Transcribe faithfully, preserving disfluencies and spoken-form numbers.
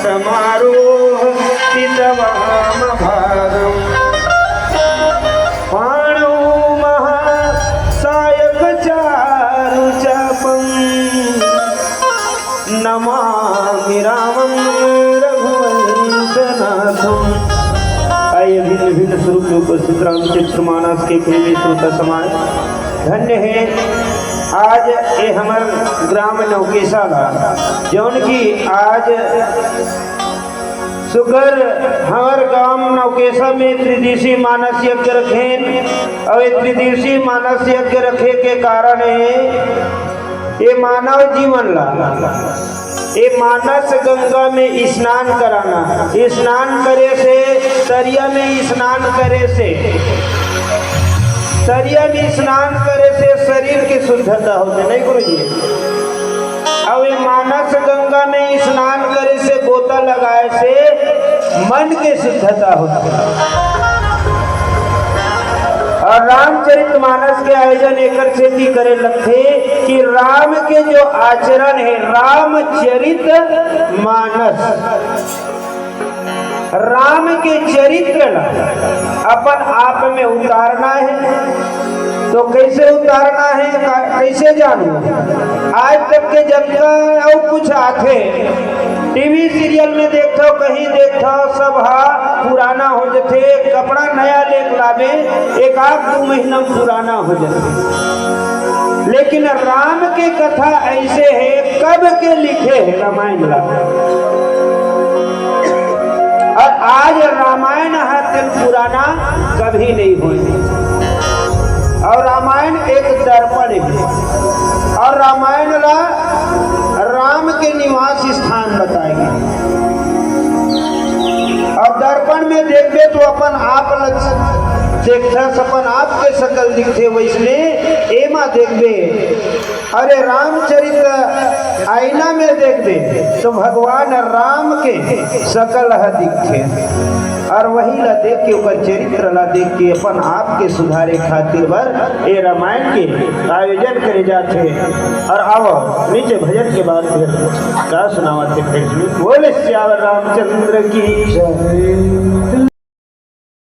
समारोह पितवाम भागम। पाणौ महासायक चारु चापम। नमामि रामम रघुवंशनाथम। आइए, भिन्न भिन्न स्वरूप में उपस्थित रामचरित मानस के प्रेमी श्रोता समाज, धन्य है आज ये हमर ग्राम नौकेसा ला, जौन की आज सुगर हमर गांव नौकेसा में त्रिदिशी मानस यज्ञ रखेन। और ये त्रिदिशी मानस यज्ञ रखे के कारण है, ये मानव जीवन ला, ये मानस गंगा में स्नान कराना। स्नान करे से, तरिया में स्नान करे से, तरिया में स्नान करे से शरीर के शुद्धता होथे, नहीं गुरुजी? अउ ये मानस गंगा में स्नान करे से, गोता लगाए से मन के शुद्धता होथे। और रामचरित मानस के आयोजन एकर सेती करे लगथे कि राम के जो आचरण है, रामचरित मानस, राम के चरित्र ला अपन आप में उतारना है। तो कैसे उतारना है, का-, कैसे जानू? आज तक के जतका अउ कुछ आथे, टीवी सीरियल में देखथव, कहीं देखथव, सब हा पुराना हो जथे। कपड़ा नया लेके लाबे, एक आध दू महीना में पुराना हो जथे। लेकिन राम के कथा ऐसे है, कब के लिखे है रामायण ला। और आज रामायण ह तेन पुराना कभी नहीं होय। और रामायण एक दर्पण है। और रामायण ला राम के निवास स्थान बताए गे। और दर्पण में देखबे तो अपन आप ल देखथस, अपन आप के शकल दिखथे। वैसने एमा देखबे, अरे रामचरित आईना में देखबे तो भगवान राम के शकल ह दिखथे। और वही ला देख के, ओकर चरित्र ला देख के अपन आप के सुधारे खातिर बर ए रामायण के आयोजन करे जाथे। और आओ नीचे भजन के बाद फिर का सुनावत हे फिर। बोले सियावर रामचंद्र की जय।